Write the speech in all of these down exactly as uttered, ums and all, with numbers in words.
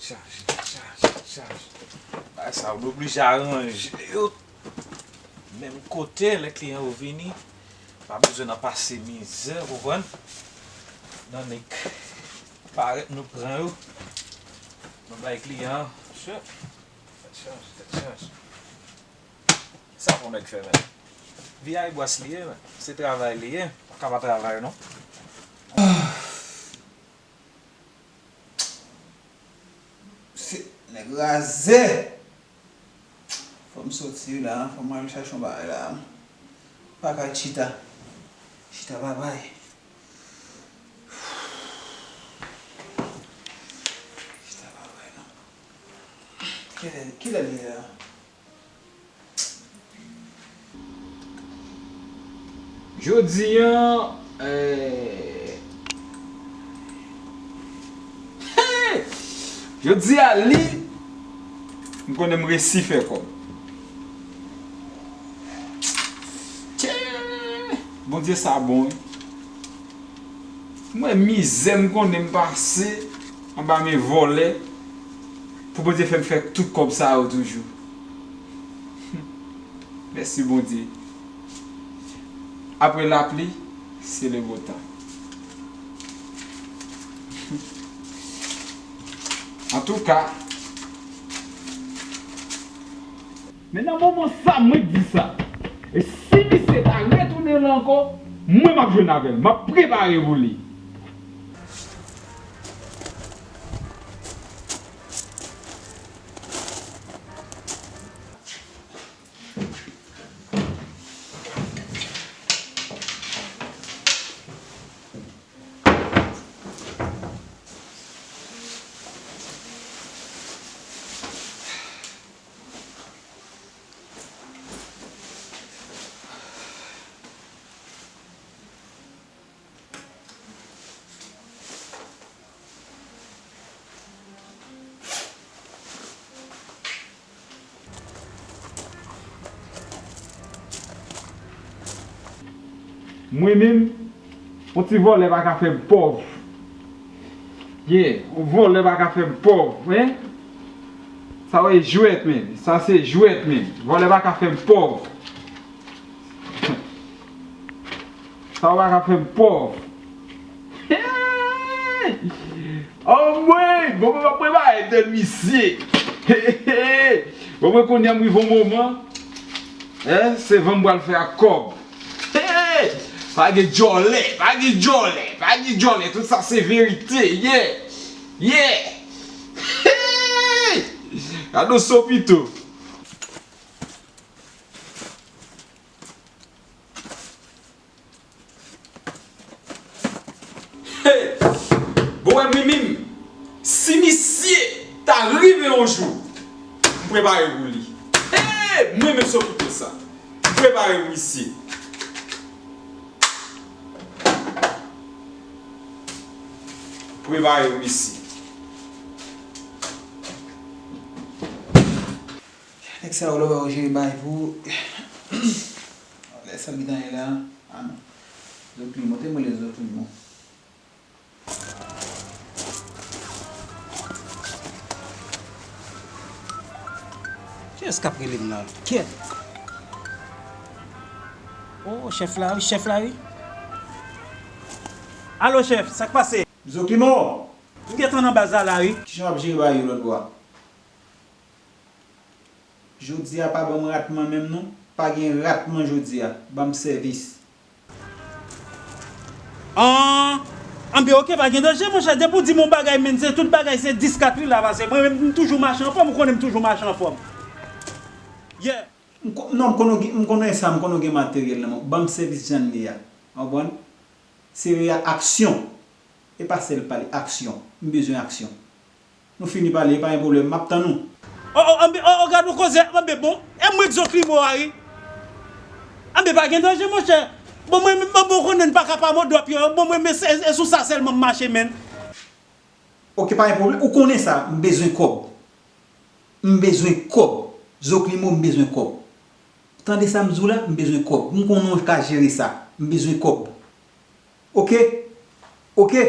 Chaje, chaje, chaje. Bagay sa yo, nou oblije aranje yo menm kote lè kliyan yo vini. Pa bezwen nan pase mizè, ou konprann? Nan nèg parèt, nou pran yo. Nou bay kliyan an. Tèt chaje, tèt chaje. Sa pou nèg fè, men. Vi a e bwas li ye, men. Se travay li ye. Pa ka pa travay, non. Se nèg razè. Fò m soti la, fò m al chache yon bagay la. Pa ka chita. Chita pa bay. Chita pa bay, non. Kilè, kilè li ye la? Jodi a, eh, jodi a li, m konnen m resi fè kòb. Tchè! Bondye sa bon, wi. M wè mizè m konnen m pase anba men vòlè pou Bondye fè m fè tout kòb sa yo toujou. Mèsi Bondye. Apre lapli, se le beau temps. Antouka, men nan moman sa, mwen k di sa. E si misye ta retounen la ankò, mwen m ap jwenn avè l. M ap prepare pou li. Mwen menm, yon ti vòlè pa ka fè m pòv. Yeah, yon vòlè pa ka fè m pòv, hein? Sa wè jwèt, men. Sa se jwèt, men. Vòlè pa ka fè m pòv. Sa w pa ka fè m pòv. Anmwey! Bon, mwen pa prepare tèt misye. Bon, mwen kounye a m rive yon moman. Hein, se van m pral fè ak kòb. Pa gen djòlè, pa gen djòlè, pa gen djòlè. Tout sa se verite. Yeah! Yeah! Gade yon sopito. Hey! Bon, wè, Mimi m, si misye ta rive yon jou, m prepare pou li. Hey! Mwen menm sopito sa. M prepare pou misye. Prepare pou misye. Nèg sa yo lè w wè yo jere bagay pou ou. Lè sa ki genyen la, a non. Zoklimo, te mwen le Zoklimo. Kiyès k ap rele m la? Kyèt! O, chèf la wi, chèf la wi. Alo chèf, sa k pase? Zoklimo! M gentan nan baz la la wi. Kijan w ap jere bagay yo lòtbò a? Jodi a pa ban m ratman menm non. Pa gen ratman jodi a. Ban m sèvis. An, anben oke, pa gen danje monchè. Depi w di m yon bagay menn, se tout bagay se dis kat wi la pase. Mwen menm m toujou mache anfòm, ou konnen m toujou mache anfòm. Yeah. M ko- non, m konnen w gen- m konnen sa, m konnen w gen materyèl nan men w. Ban m sèvis jan l ye a. Ou konprann? Se aksyon. E pa sèl pale, aksyon. M bezwen aksyon. Nou fini pale, e pa gen pwoblèm, m ap tann ou. O, o, anbe, o, o, gad yon koze, anbe bon. E mwen k Zoklimo a wi. Anbe pa gen danje monchè. Bon mwen, bon, bon konnen n pa ka pa mòdòp yo. Bon mwen, men se, e sou sa sèlman m mache menn. Oke, pa gen pwoblèm. Ou konnen sa, m bezwen kòb. M bezwen kòb. Zoklimo, m bezwen kòb. Tande sa m di w la, m bezwen kòb. M konnen w ka jere sa. M bezwen kòb. Oke? Oke?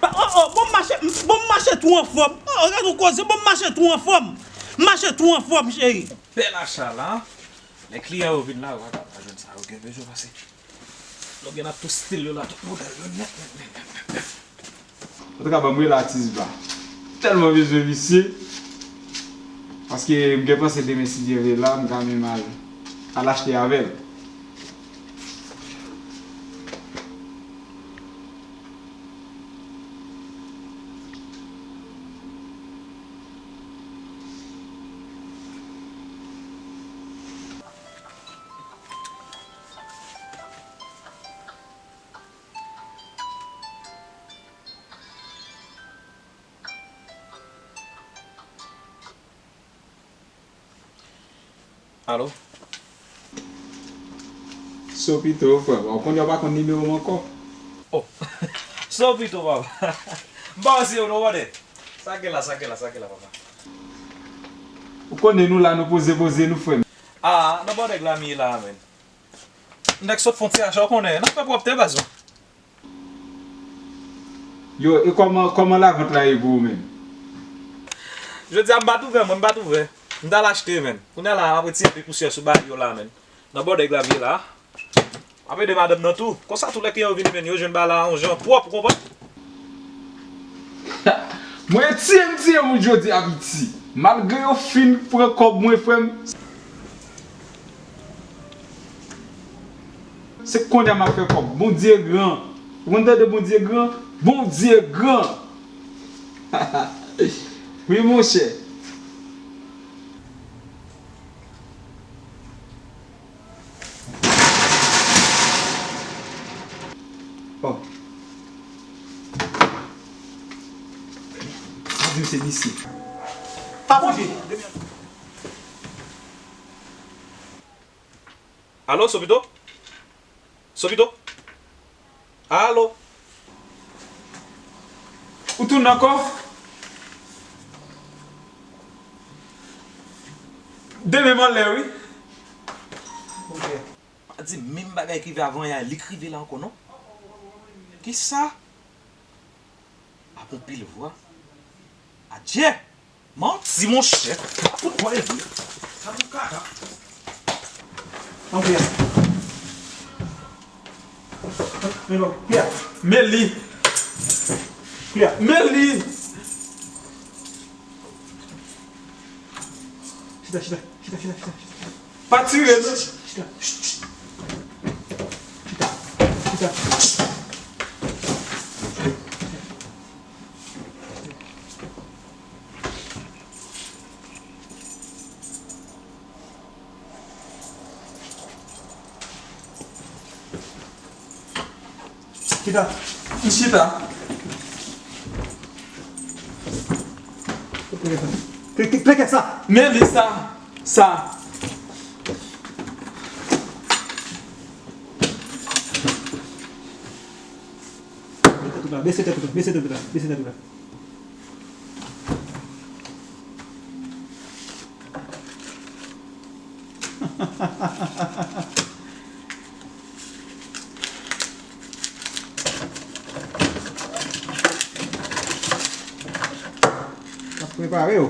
Pa, o, Oh, bon, m mache, bon, m mache tou anfòm. Oh, gade yon koze, bon, m mache tou anfòm. M mache tou anfòm, cheri. Bèl acha la. Lè kliyan yo vin la, yo pa ka pa jwenn sa yo gen bezwen pase. Lè w gen nan tout stil yo la, tout modèl yo nèt, nèt, nèt, nèt, nèt, nèt. Antouka, ban m rele atis Vla. Tèlman bezwen misye. Paske m gen panse demen, si Dye vle, la, m ka menm al, al achte avè l. Alo? Sopito, frè. Bon, kounye a w pa konn nimewo m ankò. Oh. Sopito, papa. M pa wè se yo non, brother. Sa gen la, sa gen la, sa gen la, papa. Ou konnen nou la, nou poze poze nou, frè m. Ah, nan bò nèg la m ye la, menn. Nèg sot fwontyè a, sa w konnen. N ap fè pwòpte, baz. Yo, e kòman, kòman lavant la ye pou ou menm? Jodi a, m pa t ouvè, mwen, m pa t ouvè. M t al achte, menn. Kounye a la, m ap retire de pousyè sou bagay yo la, menn. Nan bò nèg la m ye la. M ap ede madanm nan tou. Konsa, tou lè kliyan yo vini, menn, yo jwenn bagay la yon jan pwòp, ou konprann? Mwen tiye m tiye moun jodi a, piti. Malgre yo fin pran kòb mwen, frè m. Se kounye a m ap fè kòb. Bondye gran. Ou konn tande Bondye gran? Bondye gran. Wi, monchè. Oh. Pa di m se misye. Pa bouje. Alo, Sopito? Sopito? Alo? Ou tounen ankò? Demen m anlè, wi. Monchè, pa di menm bagay ki rive avan yè a, li k rive la ankò, non. Kisa? Ap on pil vwa. Adje! Manti, monchè. Fout mwen li. Sa pou kaka. Ann, Pierre. Men non, Pierre. Men li. Pierre, men li. Chita, chita, chita, chita, chita, chita. Pa tire, non. Chita. Chita. Chita. Chita. M chita. Plen kè sa. Men li sa. Sa. Bese tèt ou la, bese tèt ou la, bese tèt ou la, bese tèt ou la. N ap prepare yo.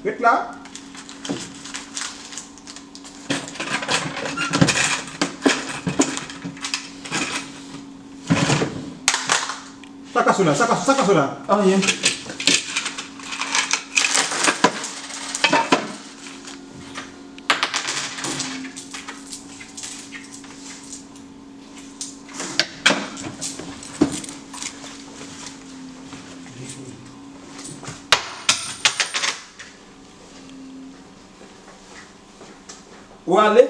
Ret la. Sa ka sou la, sa ka, sa ka sou la. Anyen. Ou ale?